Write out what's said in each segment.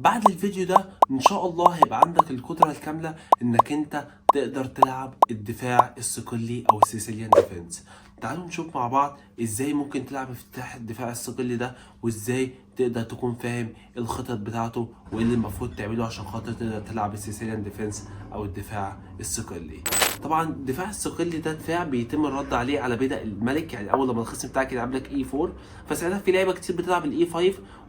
بعد الفيديو ده ان شاء الله هيبقى عندك القدرة الكاملة انك انت تقدر تلعب الدفاع الصقلي او ال Sicilian Defense. تعالوا نشوف مع بعض ازاي ممكن تلعب افتتاح الدفاع الصقلي ده، وازاي تقدر تكون فاهم الخطط بتاعته وايه اللي المفروض تعمله عشان خاطر تقدر تلعب ال Sicilian Defense او الدفاع الصقلي. طبعا الدفاع الصقلي ده دفاع بيتم الرد عليه على بيدق الملك، يعني اول لما الخصم بتاعك يلعب لك E 4 فساعتها في لعيبة كتير بتلعب ال E 5،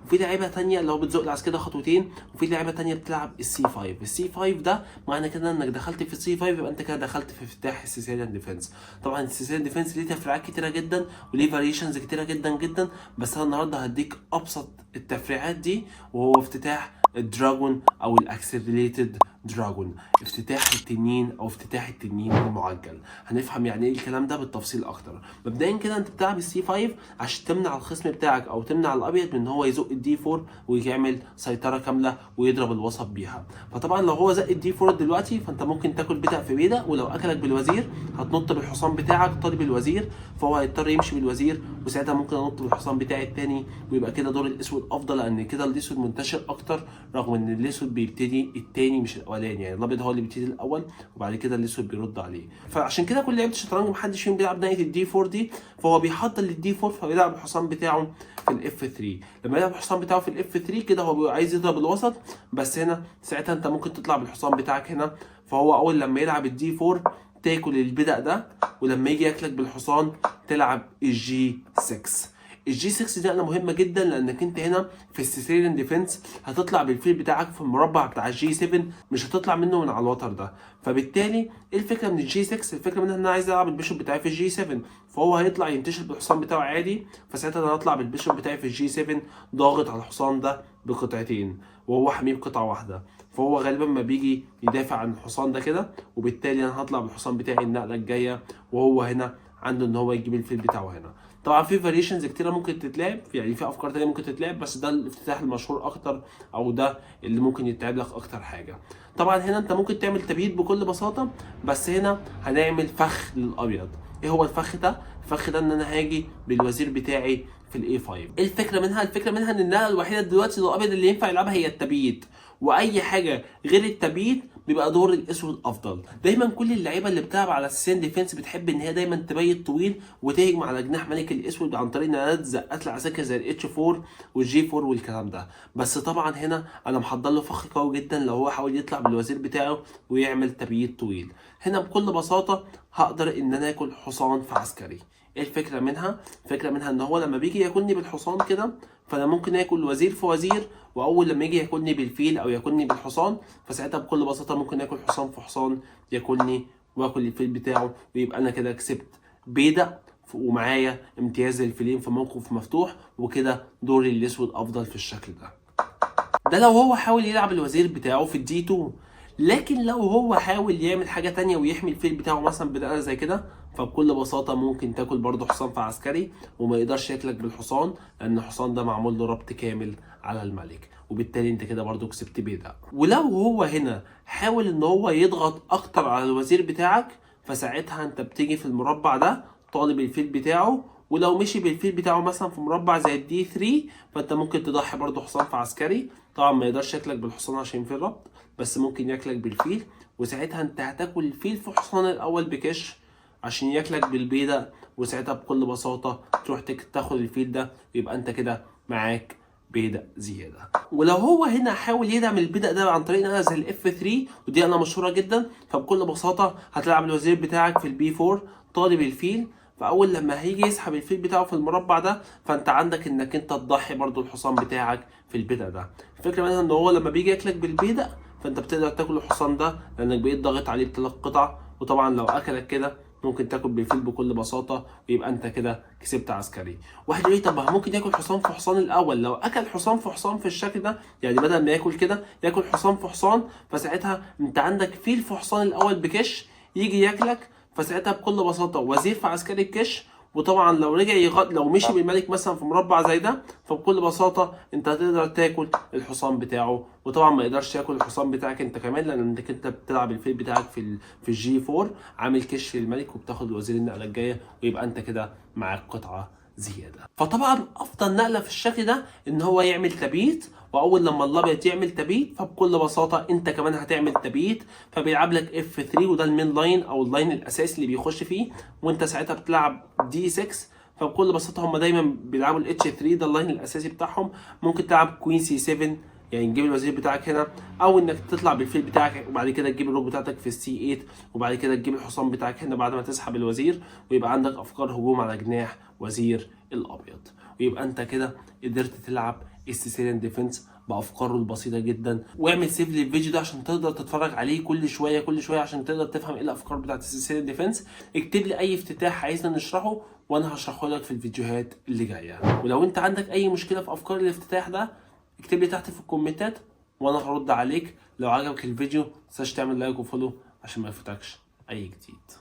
وفي لعيبة تانية اللي هو بتزق العسكري ده خطوتين، وفي لعيبة تانية بتلعب ال C 5. ال C 5 ده معنى كده انك دخلت في ال C 5، يبقى انت كده دخلت في افتتاح ال Sicilian Defense. طبعا ال Sicilian Defense ليه تفريعات كتيرة جدا وليه variations كتيرة جدا جدا، بس انا النهارده هديك ابسط التفريعات دي، وهو افتتاح ال dragon او ال accelerated dragon، افتتاح التنين او افتتاح التنين المعجل. هنفهم يعني ايه الكلام ده بالتفصيل اكتر. مبدئيا كده انت بتلعب ال C 5 عشان تمنع الخصم بتاعك او تمنع الابيض من ان هو يزق ال D 4 ويعمل سيطرة كاملة ويضرب الوسط بيها. فطبعا لو هو زق ال D 4 دلوقتي فانت ممكن تاكل بيدق في بيدق، ولو اكلك بالوزير هتنط بالحصان بتاعك طالب الوزير، فهو هيضطر يمشي بالوزير، وساعتها ممكن انط بالحصان بتاعي التاني، ويبقى كده دور الاسود افضل، لان كده الاسود منتشر اكتر، رغم ان الاسود بيبتدي التاني مش الاولاني، يعني الابيض هو اللي بيبتدي الاول وبعد كده الاسود بيرد عليه. فعشان كده كل لعيبة الشطرنج محدش فيهم بيلعب ناحية ال D 4 دي، فهو بيحضر لل D 4، فبيلعب الحصان بتاعه في ال F 3. لما يلعب الحصان بتاعه في ال F 3 كده هو بيبقى عايز يضرب الوسط، بس هنا ساعتها انت ممكن تطلع بالحصان بتاعك هنا، فهو اول لما يلعب ال D 4 تاكل البيدق ده، ولما يجي ياكلك بالحصان تلعب ال G 6. ال G 6 دي نقله مهمة جدا، لانك انت هنا في ال Sicilian Defense هتطلع بالفيل بتاعك في المربع بتاع ال G 7، مش هتطلع منه من على الوتر ده. فبالتالي ايه الفكرة من ال G 6؟ الفكرة منها ان انا عايز العب ال bishop بتاعي في ال G 7، فهو هيطلع ينتشر بالحصان بتاعه عادي، فساعتها انا هطلع بال bishop بتاعي في ال G 7 ضاغط على الحصان ده بقطعتين وهو حامية بقطعه واحده، فهو غالبا ما بيجي يدافع عن الحصان ده كده، وبالتالي انا هطلع بالحصان بتاعي النقلة الجايه، وهو هنا عنده ان هو يجيب الفيل بتاعه هنا. طبعا في variations كتيرة ممكن تتلعب، يعني في افكار تانية ممكن تتلعب، بس ده الافتتاح المشهور اكتر، او ده اللي ممكن يتلعب لك اكتر حاجة. طبعا هنا انت ممكن تعمل تبييت بكل بساطه، بس هنا هنعمل فخ للابيض. ايه هو الفخ ده؟ الفخ ده ان انا هاجي بالوزير بتاعي في ال A 5. ايه الفكرة منها؟ الفكرة منها ان النقلة الوحيدة دلوقتي للابيض اللي ينفع يلعبها هي التبييت، واي حاجة غير التبييت بيبقى دور الاسود افضل. دايما كل اللعيبة اللي بتلعب على ال Sicilian Defense بتحب ان هي دايما تبيت طويل وتهجم على جناح ملك الاسود عن طريق انها تزقات العساكر زي ال H 4 وال G 4 والكلام ده. بس طبعا هنا انا محضر له فخ قوي جدا لو هو حاول يطلع بالوزير بتاعه ويعمل تبييت طويل. هنا بكل بساطة هقدر ان انا اكل حصان في عسكري. ايه الفكرة منها؟ الفكرة منها ان هو لما بيجي ياكلني بالحصان كده فانا ممكن اكل وزير في وزير، واول لما يجي ياكلني بالفيل او ياكلني بالحصان فساعتها بكل بساطة ممكن اكل حصان في حصان ياكلني واكل الفيل بتاعه، ويبقى انا كده كسبت بيدق ومعايا امتياز الفيلين في موقف مفتوح، وكده دوري الاسود افضل في الشكل ده. ده لو هو حاول يلعب الوزير بتاعه في ال D 2. لكن لو هو حاول يعمل حاجة تانية ويحمي الفيل بتاعه مثلا بدقة زي كده، فبكل بساطة ممكن تاكل برضه حصان في عسكري وما يقدرش ياكلك بالحصان، لأن الحصان ده معمول له ربط كامل على الملك، وبالتالي انت كده برضه كسبت بيدق. ولو هو هنا حاول ان هو يضغط اكتر على الوزير بتاعك، فساعتها انت بتيجي في المربع ده طالب الفيل بتاعه، ولو مشي بالفيل بتاعه مثلا في مربع زي ال D 3 فانت ممكن تضحي برضه حصان في عسكري. طبعا ما يقدرش ياكلك بالحصان عشان في الربط، بس ممكن ياكلك بالفيل، وساعتها انت هتاكل الفيل في حصان الاول بكش عشان ياكلك بالبيدق، وساعتها بكل بساطة تروح تاخد الفيل ده، ويبقى انت كده معاك بيدق زيادة. ولو هو هنا حاول يدعم البيدق ده عن طريق نقله زي ال F 3، ودي نقله مشهورة جدا، فبكل بساطة هتلعب الوزير بتاعك في ال B 4 طالب الفيل، فاول لما هيجي يسحب الفيل بتاعه في المربع ده فانت عندك انك انت تضحي برضو الحصان بتاعك في البيدق ده. الفكرة منها ان هو لما بيجي ياكلك بالبيدق فانت بتقدر تاكل الحصان ده لانك بقيت ضاغط عليه بثلاث قطع، وطبعا لو اكلك كده ممكن تاكل بالفيل بكل بساطة ويبقى انت كده كسبت عسكري. واحد يقول لي طب ما ممكن ياكل حصان في حصان الاول. لو اكل حصان في حصان في الشكل ده، يعني بدل ما ياكل كده ياكل حصان في حصان، فساعتها انت عندك فيل في حصان الاول بكش يجي ياكلك، فساعتها بكل بساطة وزير في عسكري بكش، وطبعا لو رجع لو مشي بالملك مثلا في مربع زي ده فبكل بساطة انت هتقدر تاكل الحصان بتاعه، وطبعا ما يقدرش ياكل الحصان بتاعك انت كمان لانك انت بتلعب الفيل بتاعك في ال G 4 عامل كش للملك وبتاخد الوزير النقلة الجاية، ويبقى انت كده معاك قطعه زياده. فطبعا افضل نقله في الشكل ده ان هو يعمل تبييت، واول لما الابيض يعمل تبييت فبكل بساطة انت كمان هتعمل تبييت. فبيلعب لك F 3، وده ال main line او ال line الاساسي اللي بيخش فيه، وانت ساعتها بتلعب D 6. فبكل بساطة هم دايما بيلعبوا ال H 3، ده ال line الاساسي بتاعهم. ممكن تلعب queen C 7، يعني تجيب الوزير بتاعك هنا، او انك تطلع بالفيل بتاعك وبعد كده تجيب ال rook بتاعتك في ال C 8، وبعد كده تجيب الحصان بتاعك هنا بعد ما تسحب الوزير، ويبقى عندك افكار هجوم على جناح وزير الابيض. ويبقى انت كده قدرت تلعب ال Sicilian Defense بافكاره البسيطة جدا. واعمل save للفيديو ده عشان تقدر تتفرج عليه كل شوية كل شوية عشان تقدر تفهم ايه الافكار بتاعت ال Sicilian Defense. اكتب لي اي افتتاح عايزنا نشرحه وانا هشرحه لك في الفيديوهات اللي جايه. ولو انت عندك اي مشكلة في افكار الافتتاح ده اكتب لي تحت في الكومنتات وانا هرد عليك. لو عجبك الفيديو متنساش تعمل like و follow عشان ما يفوتكش اي جديد.